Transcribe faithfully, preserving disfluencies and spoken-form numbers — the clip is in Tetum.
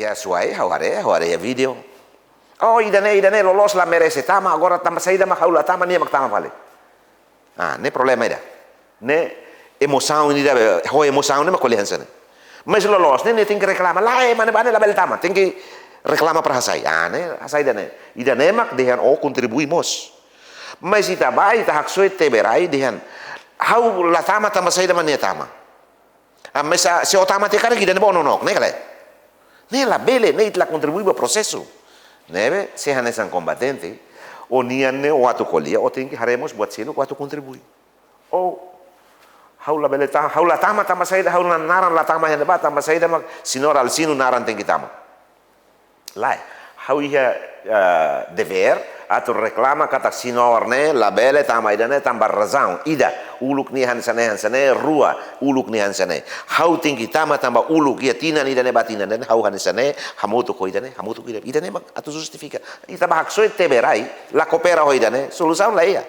Ya suai, ha'u haree, ha'u haree vídeo. Oh, ida-ne'e, ida-ne'e loloos la merese tama, agora tanba saida mak ha'u la tama, nia mak tama fali. Ah, ne'e problema ida. Ne'e emosaun ida, ho emosaun ne'e mak ko'alia hanesan ne'e. Mas loloos ne'e, ne'e tenke reklama. Lae, mane bane labele tama, tenke reklama para hasai. Ah, ne'e hasai ida-ne'e. Ida-ne'e mak dehan ó kontribui mós. Mas ita bá, ita haksoit tebe rai dehan ha'u la tama tanba saida mak nia tama. Ah, mas se ó tama tiha karik ida-ne'e bá ó nonook, ne'e ka lae? Ne'e labele, ne'e ita la kontribui ba prosesu. Ne'ebé, se hanesan kombatente, ó-nian ne'e ó atu ko'alia, ó tenke haree mós buat seluk ó atu kontribui. Oh, ha'u labele tama, ha'u la tama tanba saida, ha'u-nia naran la tama iha ne'ebá, tanba saida mak Señór Alcino naran tenke tama. Lae, ha'u iha, ah, devér atu reklama katak señór ne'e labele tama ida-ne'e tanba razaun ida, uluk nia hanesan ne'e, hanesan ne'e, rua, uluk nia hanesan ne'e. Ha'u tenke tama tanba uluk iha tinan ida-ne'e ba tinan ida-ne'e, ha'u hanesan ne'e, hamutuk ho ida-ne'e, hamutuk ho ida-ne'e. Ida-ne'e mak atu justifika. Ita bá haksoit tebe rai, la koopera ho ida-ne'e, solusaun la iha.